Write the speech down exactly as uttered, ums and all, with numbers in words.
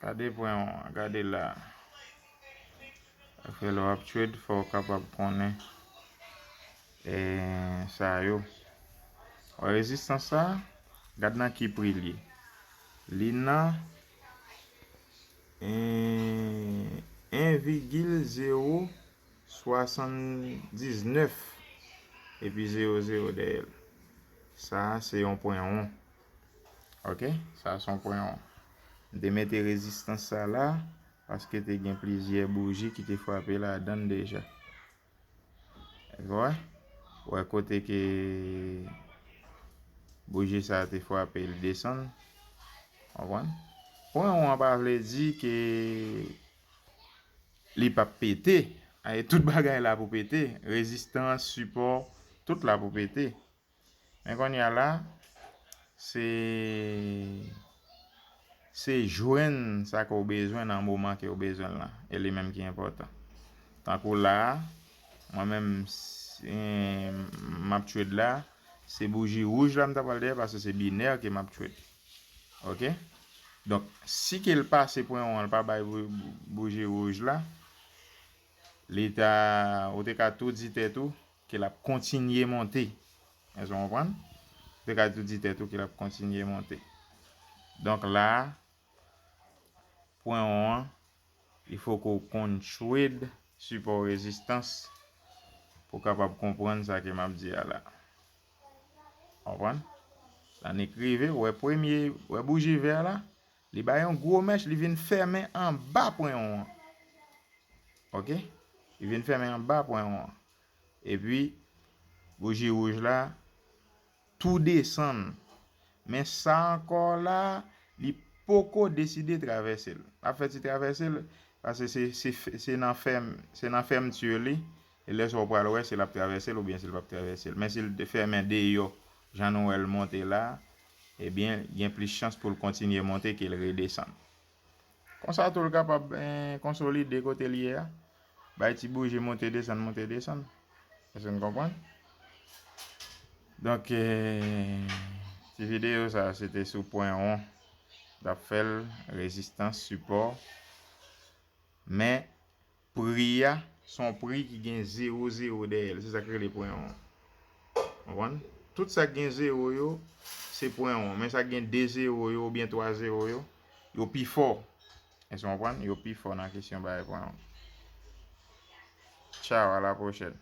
Gade pwen an, gade la. Sa fè lè w ap trade, fò w kapab konnen, eh, sa yo. Wè rezistans sa, gad nan ki pri l ye. Li nan, eh, en vigil zewo swasanndiznèf epi zewo zewo dèyè l. Sa a se yon pwen won. Ok? Sa a se yon pwen won. M te mete rezistans sa la paske te gen plizyè bouji ki te frape ladan l deja. Wè? Wè kote ke bouji sa a te frape, l desann. Konprann? Pwen won an pa vle di ke li p ap pete. Ay, tout bagay la pou pete. Rezistans, sipò, tout la pou pete. Men kounye a la, se, se jwenn sa ke w bezwen nan moman ke w bezwen l lan. E li menm ki enpòtan. Tankou la a, mwen menm, si m ap trade la, se bouji wouj la m ta pral dèyè paske se binè ke m ap trade. Ok? Donk, si ke l pase pwen won an, l pa bay bou-, bouji wouj la, li ta, ou te ka tou di tèt ou ke l ap kontinye monte. Èske w konprann? Ou te ka tou di tèt ou ke l ap kontinye monte. Donk la, pwen won an, il fo ke w konn trade sipò rezistans pou w kapab konprann sa ke m ap di a la. Konprann? Annik rive, wè premye, wè bouji vè la, li bay yon gwo mèch, li vin fèmen anba pwen won an. Ok? Li vin fèmen anba pwen won an. Epi, bouji wouj la tou desann. Men sa ankò la, li poko deside travèse l. L ap fè ti travèse l, paske se, se, se nan fèm-, se nan fèmti li, e lè sa w pral wè si l ap travèse l oubyen si l p ap travèse l. Men si l te fèmen deyò, jan nou wè l monte la, ebyen, gen plis chans pou l kontinye monte ke l redesann. Konsa tou, l kapab, eh, konsolide kote l ye a. Bay ti bouji monte desann, monte desann. Èske n konprann? Donk, eh, ti videyo sa, se te sou pwen won. L ap fè l, rezistans, sipò. Men, pri a, se yon pri ki gen zewo zewo dèyè l. Se sa k rele pwen won. Konprann? Tout sa k gen zewo yo, se pwen won. Men sa k gen de zewo yo oubyen twa zewo yo, yo pi fò. Èske w konprann? Yo pi fò nan kesyon bagay pwen won. Tchao, à la prochaine.